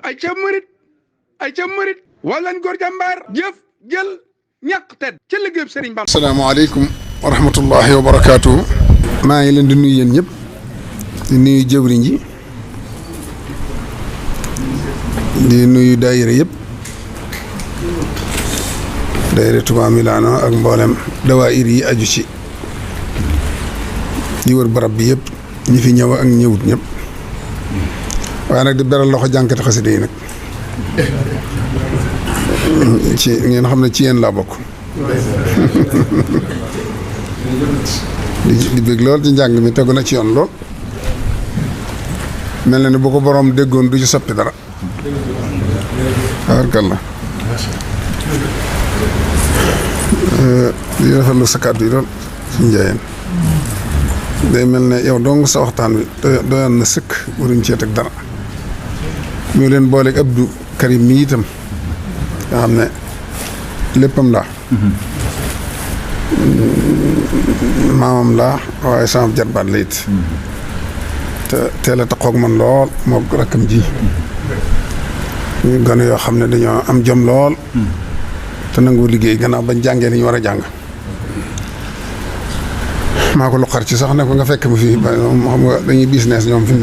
ay ca murit walan góor jàmbaar jëf jël ñàkk tedd ca liggéeyub Sëriñ Bamba. asalaamaaleykum wa rahmatullahi wa barakaatu. maa ngi leen di nuyu yéen ñëpp di nuyu jëwriñ ji di nuyu daayira yëpp daayira Touba Milano ak mboolem dawaayir yi aju ci yi wër barab bi yëpp ñi fi ñëw ak ñëwut ñëpp waaye nag di beral loxo jànkati xasida yi nag ci ngeen xam ne ci yéen laa bokk di bëgg lool ci njàng mi tegu na ci yoon lool mel na ni bu ko boroom déggoon du ci soppi dara tabaarkalla di rafetlu sa kàddu yi lool ci njaayeen day mel ne yow dong sa waxtaan wi doyoon na sëkk waruñ cee teg dara ñu leen booleeg Abdou Karim mi itam nga xam ne léppam laa maamam laa waaye sama jarbaat la it te teel a taxoog man lool moo rakkam ji ñu gone yoo xam ne dañoo am jom lool te nangu liggéey gannaaw bañ jàngee ni ñu war a jàng maa ko luqar ci sax ne ko nga fekk mu fii xam nga dañuy business ñoom fi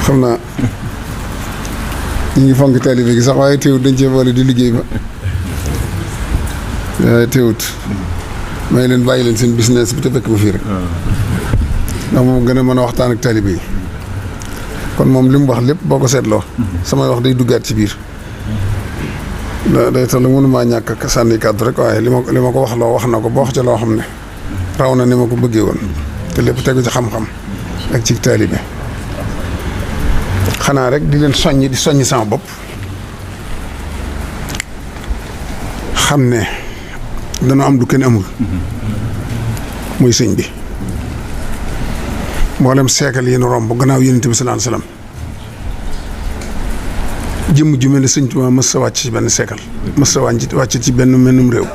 xam naa ñu ngi fonk taalibe gi sax waaye teewut dañ cee boole di liggéey ba waaye teewut may leen bàyyi leen seen business bi te fekk ma fii rek ndax moom gën a mën a waxtaan ak taalibe yi kon moom li mu wax lépp boo ko seetloo samay wax day duggaat ci biir day tax la mënumaa ñàkk sànni kàddu rek waaye li ma ko wax loo wax na ko ba wax ca loo xam ne raw na ni ma ko bëggee woon te lépp tegu ci xam-xam ak ci taalibe xanaa rek di leen soññ di soññ sama bopp xam ne dana am lu kenn amul muy sëñ bi mboolem seekal yi nu romb gannaaw Yonent bi sallallahu alayhi wasallam jëmm ju mel ne sëñ Tuubaa mës sa wàcc ci benn seekal mës sa wàcc ci benn mennum réew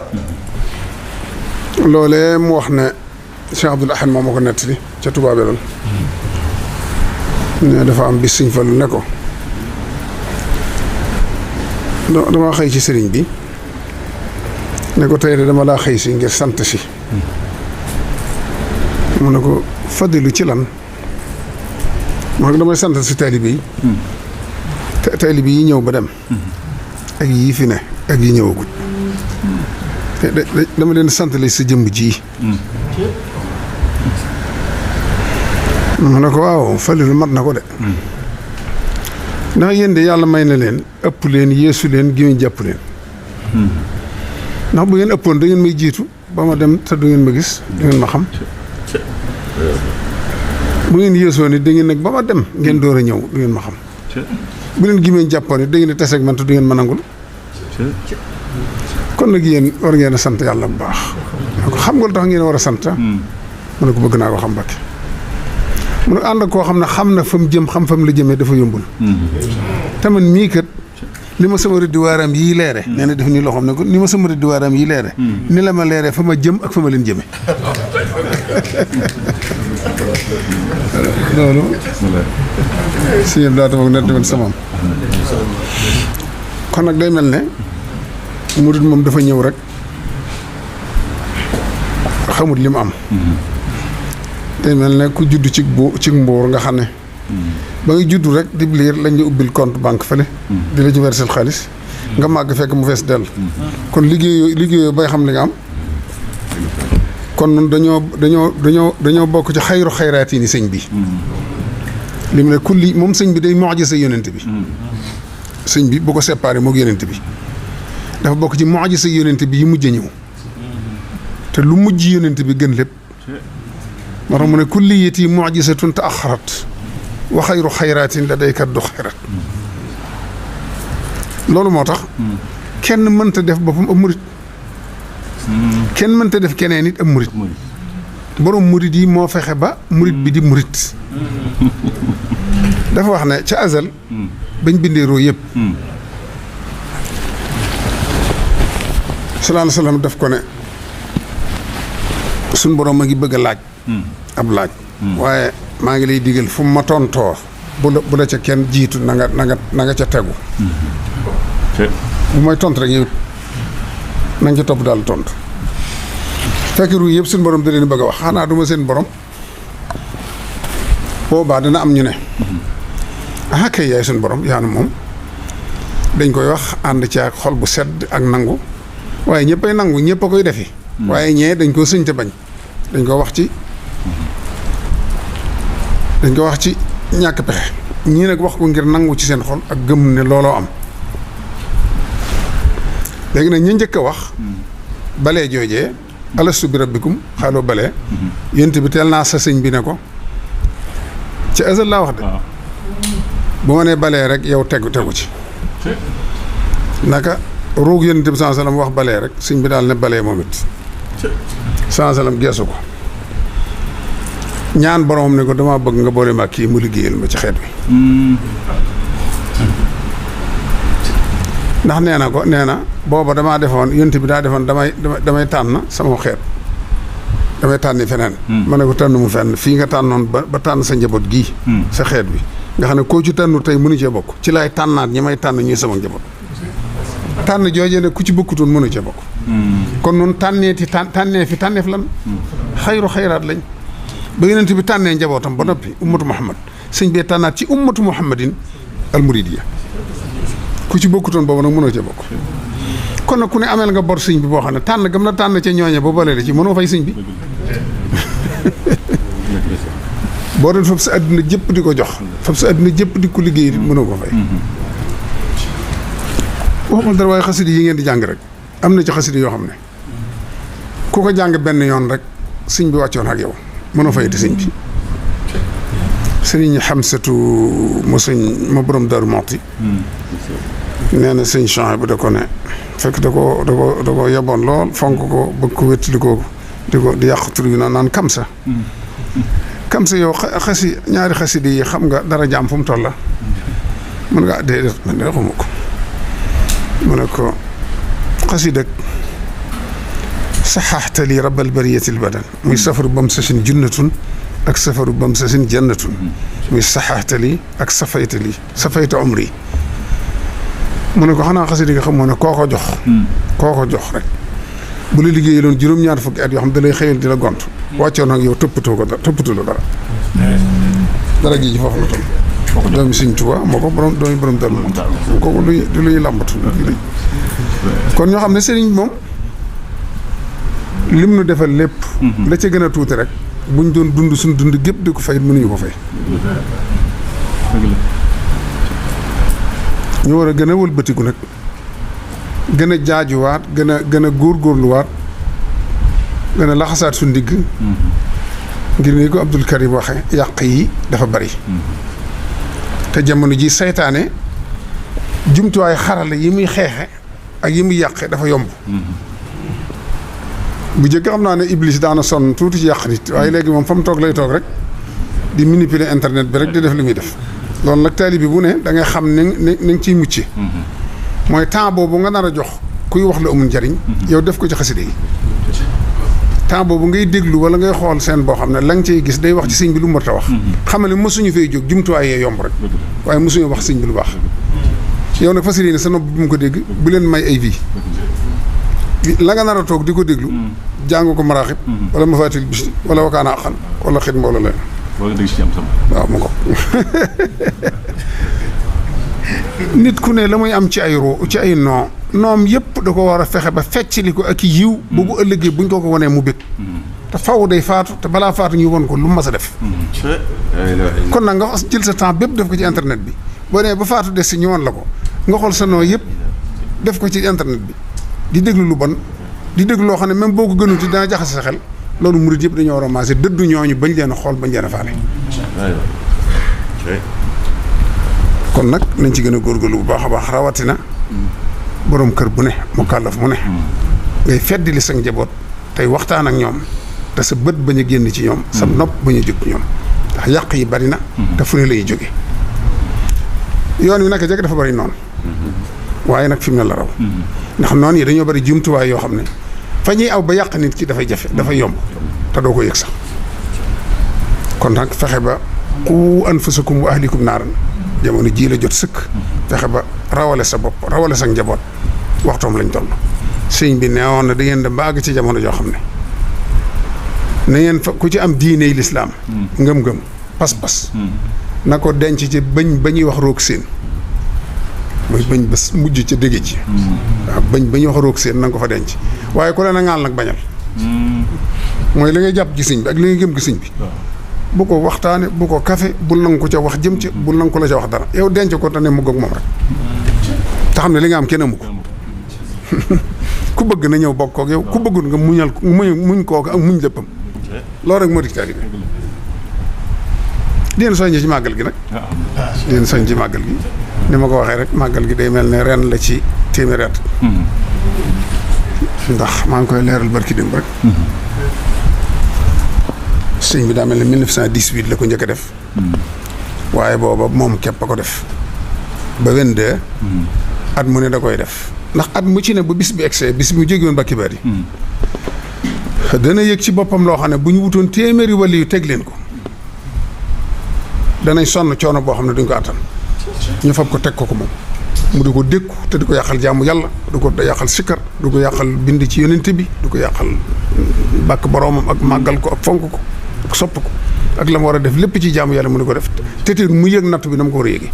loolee mu wax ne Cheikh Abdoul Ahad moo ma ko nettali ca Touba Belal ne dafa am bis sëñ Fallu ne ko dama xëy ci sëriñ bi ne ko tey de dama laa xëy si ngir sant si mu ne ko fadilu ci lan mu ne ko damay sant si taalibe yi taalibe yi ñëw ba dem ak yii fi ne ak yi ñëwagut dama leen sant la sa jëmb ji mu ne ko waaw falilu mat na ko de ndax yéen de yàlla may na leen ëpp leen yeesu leen gi jàpp leen ndax bu ngeen ëppoon da ngeen may jiitu ba ma dem te du ngeen ma gis du ngeen ma xam bu ngeen yeesoo ni da ngeen nag ba ma dem ngeen door a ñëw du ngeen ma xam bu leen gimee jàppoon it da ngeen di taseeg man te du ngeen ma nangul kon nag yéen war ngeen a sant yàlla bu baax xam nga lu tax ngeen war a sant mu ne ko bëgg naa ko xam Mbàkke mu ne ànd ak koo xam ne xam na fa mu jëm xam fa mu la jëmee dafa yombul te man mii kat ni ma sama rëddi waaraam yii leere nee na def nii loo xam ne ko ni ma sama rëddi waaraam yii leere ni la ma leere fa ma jëm ak fa ma leen jëme loolu si yéen daa tamit net tamit samaam kon nag day mel ne murid moom dafa ñëw rek xamut li mu am day mel ne ku judd ci mbuur nga xam ne ba nga judd rek di liir lañ la ubbil compte banque fële di la ci versel xaalis nga màgg fekk mu fees dell kon liggéeyoo bay xam li nga am kon nun dañoo bokk ci xayru xayraat yi ni sëñ bi li mu ne kulli moom sëñ bi day mu'jiza yonent bi sëñ bi bu ko séparé moog yonent bi dafa bokk ci mu'jiza yonent bi yi mujj ñëw te lu mujj yonent bi gën lépp moo tax mu ne kulliyati mu'jizatun ta'axxarat wa xayru xayraatin ladayka du xayrat loolu moo tax kenn mënta def boppam ab murit kenn mënta def keneen it ab murit borom murit yi moo fexe ba murit bi di murit dafa wax ne ca azal bañ bindee roo yëpp sallallahu alayhi wa sallam daf ko ne suñ borom a ngi bëgg a laaj ab laaj waaye maa ngi lay digal fu ma tontoo bu la ca kenn jiitu na nga ca tegu bu may tontu rek yow na nga ca topp daal tontu fekk ru yëpp suñu borom da leen bëgg a wax xanaa duma seen borom boobaa dana am ñu ne ah kay yaay suñu borom yaanu moom dañ koy wax ànd ci ak xol bu sedd ak nangu waaye ñëppay nangu ñëpp a koy defi waaye ñee dañ koo sëñ te bañ dañ ko wax ci ñàkk pexe ñii nag wax ko ngir nangu ci seen xol ak gëm ne looloo am léegi nag ñu njëkk a wax balee joojee alastu bi rabbikum xaaloo balee yént bi teel naa sa sëñ bi ne ko ci azal laa wax de bu ma nee balee rek yow tegu ci naka ruug yonent bi sallallahu alayhi wasallam wax balee rek sëñ bi daal ne balee moom it sallallahu alayhi wasallam geesu ko ñaan boromam ne ko dama bëgg nga boole ma kii mu liggéeyal ma ci xeet wi ndax nee na booba damaa defoon yonent bi daa defoon damay tànn sama xeet damay tànni feneen ma ne ko tànn mu fenn fii nga tànnoon ba tànn sa njaboot gii sa xeet wi nga xam ne koo ci tànnu tey mënu cee bokk ci laay tànnaat ñi may tànn ñuy sama njaboot tànn joojee ne ku ci bokkutoon mënu cee bokk kon noonu tànneef lan xayraat lañ ba yonent bi tànnee njabootam ba noppi ummatu muhammad sëñ bee tànnaat ci ummatu muhammadin al muridiyya ku ci bokkutoon boobu nag mënoo cee bokk kon nag ku ne ameel nga bor sëñ bi boo xam ne tànn gam la tànn ca ñooñe ba boole la ci mënoo fay sëñ bi boo doon fab sa àdduna jëpp di ko jox fab sa àdduna jëpp di ko liggéey di mënoo ko fay waxuma dara waaye xasida yi ngeen di jàng rek am na ci xasida yoo xam ne ku ko jàng benn yoon rek sëñ bi wàccoon ak yow mënoo fayati sëñ bi sëriñ Xamsatu mu sëñ ma borom Daaru Muxti nee na sëñ Chouaïb bu da ko ne fekk da ko yeboon lool fonk ko bëgg ko wéttali ko di yàq tur yi naan kamsa yow ñaari xasida yi xam nga dara jaam fu mu toll la mën nga déedéet man de xamu ko mu ne ko xasida saxaaxtali rabal bariyatil badan muy safaru bam sasin junnatun ak safaru bam sasin jannatun muy saxaaxtali ak safayta umri mu ne ko xanaa xasida nga xam moo ne koo ko jox rek bu la liggéeyee loon juróom-ñaar fukki at yoo xam da lay xëyal di la gont wàccoon ak yow toppatoo la dara gi ci foofu la toll doomi Sëñ Tuubaa moo ko doomi borom dal moom kooku du luy làmbatu kon ñoo xam ne sëriñ moom lim nu defal lépp la ca gën a tuuti rek buñ doon dund suñ dund gépp di ko fay mënuñu ko fay ñu war a gën a wëlbatiku nag gën a jaajuwaat gën a góorgóorluwaat gën a laxasaat su ndigg ngir ni ko Abdul Karim waxe yàq yi dafa bari te jamono ji saytaane jumtuwaay xarala yi muy xeexe ak yi muy yàqe dafa yomb bu jëkk xam naa ne Iblis daana sonn tuuti ci yàq nit waaye léegi moom fa mu toog lay toog rek di manipuler internet bi rek di def li muy def loolu nag taalibe bi bu ne da ngay xam ni nga ciy mucc mooy temps boobu nga nar a jox kuy wax la amul njariñ yow def ko ci xasida yi temps boobu ngay déglu wala ngay xool seen boo xam ne la nga ciy gis day wax ci sëñ bi lu mu war a wax xamal ne mosuñu fay jóg jumtuwaay yee yomb rek waaye mosuñu wax sëñ bi lu baax yow nag fas yéene sa nopp bu mu ko dégg bu leen may ay vie la nga nar a toog di ko déglu jàng ko maraaxib wala mafaatil bisti wala wakaana axan wala xidma wala leen waaw mu ko nit ku ne la muy am ci ay noom yëpp da ko war a fexe ba feccali ko ak yiw ba bu ëllëgee buñ ko wanee mu bëgg te faw day faatu te balaa faatu ñu won ko lu mas a def kon nag nga jël sa temps bépp def ko ci internet bi boo nee ba faatu des si ñu won la ko nga xool sa noo yëpp def ko ci internet bi di déglu lu bon di déglu loo xam ne même boo ko gënuti dana jaxase sa xel loolu murit yëpp dañoo war a maase dëddu ñooñu bañ leen a xool bañ leen a faale kon nag nañ ci gën a góorgóorlu bu baax a baax rawatina borom kër bu ne mu kàllaf mu ne ngay feddi li sa njaboot tey waxtaan ak ñoom te sa bët bañ a génn ci ñoom sa nopp bañ a jóg ñoom ndax yàq yi bari na te fu ne lay jóge yoon wi naka jekk dafa bari noonu waaye nag fi mu ne la raw ndax noonu yi dañoo bari jumtuwaay yoo xam ne fa ñuy aw ba yàq nit ki dafay jafe dafay yomb te doo ko yëg sax kon nag fexe ba qu anfusakum wa ahlikum naaran jamono jii la jot sëkk fexe ba rawale sa bopp rawale sa njaboot waxtoom lañ toll sëñ bi neewoon na da ngeen dem ba àgg ci jamono joo xam ne na ngeen fa ku ci am diiney lislaam ngëm-ngëm pas-pas na ko denc ci bëñ ba ñuy wax roog seen mooy bëñ ba mujj ca dégg ci waaw bëñ ba ñuy wax roog seen na nga ko fa denc waaye ku leen a ŋaal nag bañal mooy li ngay jàpp ci sëñ bi ak li ngay gëm ci sëñ bi bu ko waxtaane bu ko kafe bul nangu ko ca wax jëm ci bul nangu ko la ca wax dara yow denc ko te ne mu goog moom rek te xam ne li nga am kenn amu ko ku bëgg na ñëw bokk kook yow ku bëggul nga muñal muñ kooku ak muñ léppam loolu rek moo di taalibe di leen soññee ci màggal gi nag di leen soññ ci màggal gi ni ma ko waxee rek màggal gi day mel ne ren la ci téeméeri at ndax maa ngi koy leeral barki démb rek sëñ bi daa mel ne 1918 la ko njëkk a def waaye booba moom képp a ko def ba 22 at mu ne da koy def ndax at mu ci ne bu bis bi egsee bis bi mu jóge woon Mbàkke Bari dana yëg ci boppam loo xam ne bu ñu wutoon téeméeri wali yu teg leen ko danañ sonn coono boo xam ne duñ ko attan ñu fab ko teg ko moom mu di ko dékku te di ko yàqal jaamu yàlla du ko yàqal sikkar du ko yàqal bind ci yonent bi du ko yàqal bàkk boroomam ak màggal ko ak fonk ko ak sopp ko ak la mu war a def lépp ci jaamu yàlla mu di ko def te mu yëg natt bi na mu ko war a yëgee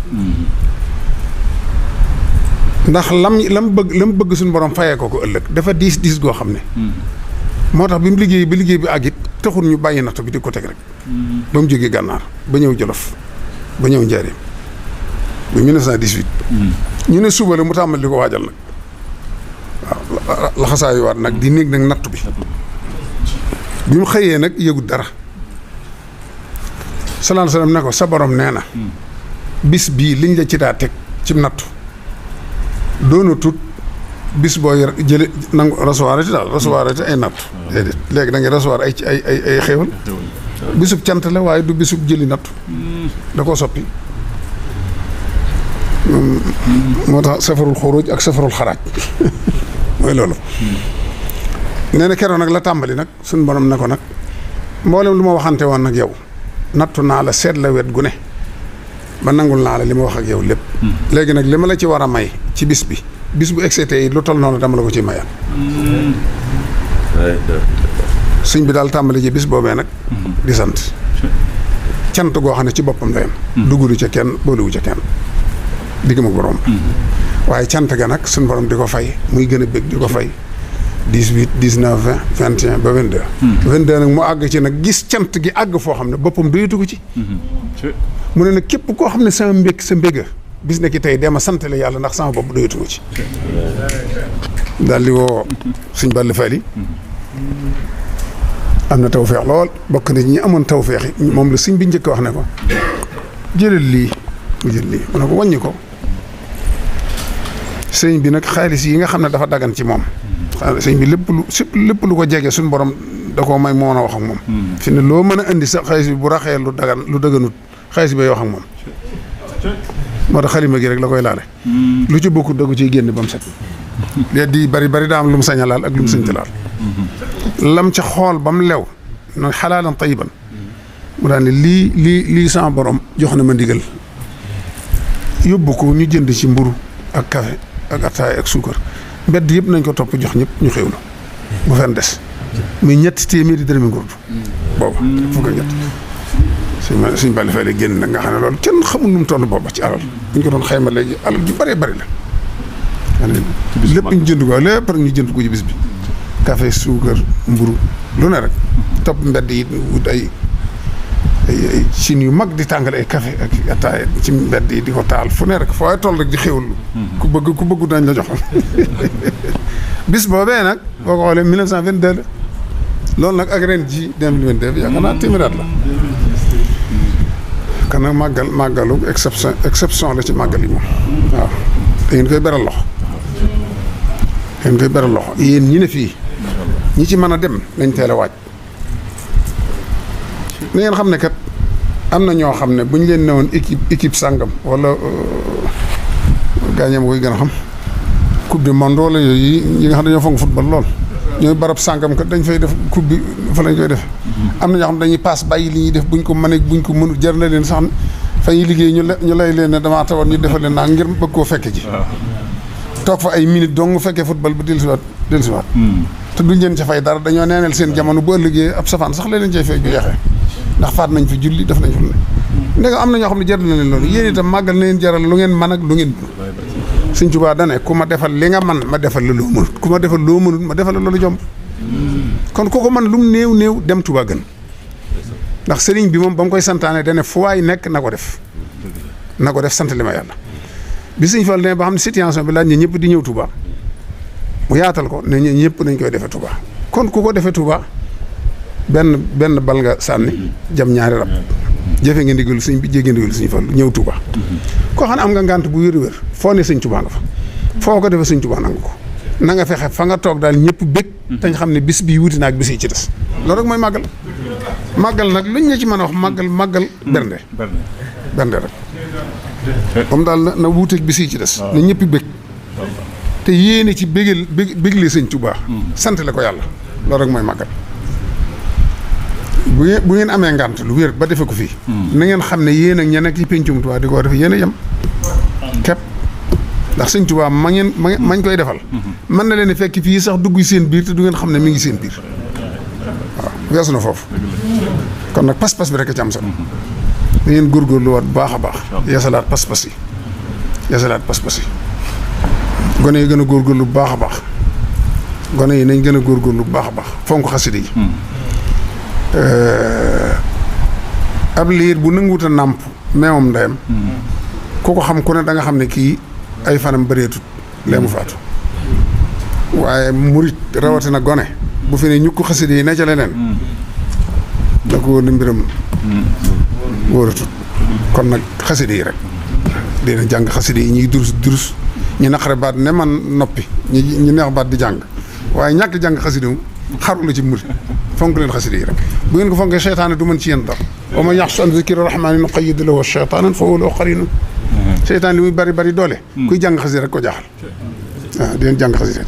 ndax lam bëgg suñu borom fayee ko ëllëg dafa diis goo xam ne moo tax bi mu liggéey bi àggit taxul ñu bàyyi natt bi di ko teg rek ba mu jógee gànnaar ba ñëw Jolof ba ñëw Njaaréem ba 1918 ñu ne suba la mu tàmbali di ko waajal nag waaw laxasaayu waat nag di néeg nag natt bi mu xëyee nag yëgut dara sallallahu alayhi wasallam ne ko sa borom nee na bis bii liñ la ci daa teg ci nattu doona tut bis boo jële nangu recevoir ati daal recevoir ati ay nattu déedéet léegi da ngay recevoir ay xéewal bisub cant la waaye du bisub jëli nattu da koo soppi moo tax safarul xuruj ak safarul xaraaj mooy loolu nee na keroog nag la tàmbali nag suñ borom ne ko nag mboolem lu ma waxante woon nag yow nattu naa la seet la wet gu ne ba nangul naa la li ma wax ak yow lépp léegi nag li ma la ci war a may ci bis bu excité yi lu toll noonu dama la ko ci mayal sëñ bi daal tàmbali ci bis boobee nag di sant cant goo xam ne ci boppam la yem dugulu ca kenn booluwu ca kenn diggam ak borom waaye cant ga nag suñ borom di ko fay muy gën a bég di ko fay 18 19 20 21 ba 22 22 nag mu àgg ci nag gis cant gi àgg foo xam ne boppam doyatu ko ci mu ne nag képp koo xam ne sa mbéga bis ne ki tey dema santale yàlla ndax sama bopp doyatu ko ci daal di woo suñ Balla Fally am na tawfeex lool bokk na ñi amoon tawfeex yi moom la suñ bi njëkk wax ne ko jëlal lii mu jël lii mu ne ko wàññi ko sëñ bi nag xaalis yi nga xam ne dafa dagan ci moom sëñ bi lépp lu ko jege suñ borom da koo may moo mën a wax ak moom fi ne loo mën a indi sa xaalis bi bu raxee lu daganut xaalis bay wax ak moom moo tax xalima gi rek la koy laale lu ci bokkut da ko ciy génn ba mu set léegi di bari daa am lu mu sañ a laal ak lu mu sañta laal lam ca xool ba mu lew nag xalaalan tayiban mu daal ne lii sama borom jox na ma ndigal yóbbu ko ñu jënd ci mburu ak café ak ataay ak suukar mbedd yëpp nañ ko topp jox ñëpp ñu xewlu bu fenn des muy ñetti téeméeri dërëmi ngurdu booba fukk ak ñett suñ Balla Fally génn nag nga xam ne loolu kenn xamul nu mu toll booba ci alal buñ ko doon xayma léegi alal ju bëree bëri la lépp ñu jënd ko lépp rek ñu jënd ko ci bis bi café suukar mburu lu ne rek topp mbedd yi wut ay Chine yu mag di tàngal ay café ak ataaya ci mbedd yi di ko taal fu ne rek foo toll rek di xéwlu ku bëggu dañ la jox bis boobee nag boo ko xoolee 1922 la loolu nag ak ren ji 2022 bi yaakaar naa téeméeraat la kan nag màggalu exception la ci màggal yi moom waaw da ngeen koy beral loxo yéen ñi ne fii ñi ci mën a dem nañ teel a waaj na ngeen xam ne kat am na ñoo xam ne bu ñu leen newoon équipe sàngam wala gaañam koy gën a xam coupe du monde wala yooyu yi nga xam ne dañoo fonk football lool ñooy barab sàngam kat dañ fay def coupe bi fa lañ koy def am na ñoo xam dañuy paas bàyyi li ñuy def buñ ko mënee buñ ko mënul jar na leen sax fa ñuy liggéey ñu lay leen ne damaa tawoon ñu defal leen naa ngir bëgg koo fekke ji toog fa ay minutes dong fekkee football ba dellusiwaat te duñ leen ca fay dara dañoo neeneel seen jamono bu ëllëgee ab safaan sax leen cay fay ju yeexee ndax faat nañ fi julli def nañ fi lu ne ndega am na ñoo xam ne jaral na leen loolu yéen itam màggal na leen jaral lu ngeen mën ak lu ngeen Sëñ Tuubaa dane ku ma defal li nga man ma defal la loo mënut ku ma defal loo mënut ma defal la loolu jomb kon kooku man lu mu néew dem Tuubaa gën ndax sëriñ bi moom ba mu koy santaane dane fu waay nekk na ko def sant li ma yàlla bi Sëñ Fall ne ba xam ne situation bi laaj ñi ñëpp di ñëw Tuubaa mu yaatal ko ne ñi ñëpp nañ koy defee Tuubaa kon ku ko defee Tuubaa benn bal nga sànni jam ñaari rab jëfe nga ndigal sëñ bi jéggi ndigal Sëñ Fall ñëw Tuubaa koo xam ne am nga ngànt bu wér foo ne Sëñ Tuubaa nga fa foo ko defee Sëñ Tuubaa nangu ko na nga fexe fa nga toog daal ñëpp bég tañ xam ne bis bii wuti na ak bis yi ci des loolu rek mooy màggal nag luñ la ci mën a wax màggal bernde rek comme daal na wuuteeg bis yi ci des na ñëpp bég te yéene ci bégle Sëñ Tuubaa sant la ko yàlla loolu rek mooy màggal bu ngeen amee ngànt lu wér ba defe ko fii na ngeen xam ne yéen ak ña nekk ci péncum Tuubaa di ko def yéen a yem képp ndax Sëñ Tuubaa mañ koy defal mën na leen fekk fii sax dugg seen biir te du ngeen xam ne mi ngi seen biir waaw weesu na foofu kon nag pas-pas bi rek a ci am solo da ngeen góorgóorlu waat bu baax a baax yeesalaat pas-pas yi gone yi gën a góorgóorlu bu baax a baax gone yi nañ gën a góorgóorlu bu baax a baax fonk xasida yi ab liir bu nanguwut a nàmp meewam ndeyam ku ko xam ku ne da nga xam ne kii ay fanam bëreetut lee mu faatu waaye murit rawatina gone bu fi ne ñukk xasida yi ne ca leneen da ko wóor ne mbiram wóoratut kon nag xasida yi rek dina jàng xasida yi ñuy durus ñu naqare baat ne man noppi ñu neex baat di jàng waaye ñàkk jàng xasida xaru la ci murit fonk leen xasida yi rek bu ngeen ko fonkee seytaane du mën ci yéen dara wa man yaxsu an zikri rahmaani nuqayyid lahu shaytaanan fa huwa lahu qariinun seytaan li muy bari doole kuy jàng xasida rek ko jaaxal waaw di leen jàng xasida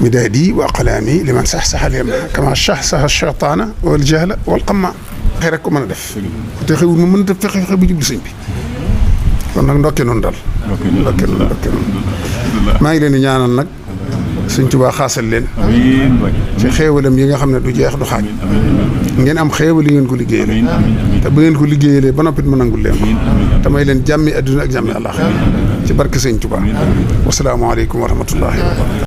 midaadi wa aqlaami liman saxsaxa lyam kama saxsaxa shaytaana wal jahla wal qamma xëy rek ko mën a def te xewul mu mën a fexe bu jublu sëñ bi kon nag ndokke noonu daal ndokke noonu maa ngi leen di ñaanal nag Sëñ Tuubaa xaasal leen ci xéewalam yi nga xam ne du jeex du xaaj ngeen am xéewal yi ngeen ko liggéeyale te bu ngeen ko liggéeyalee ba noppit ma nangul leen ko te may leen jàmmi adduna ak jàmmi àllaaxira ci barke Sëñ Tuubaa wasalaamaaleykum wa rahmatullahi wa barakatuh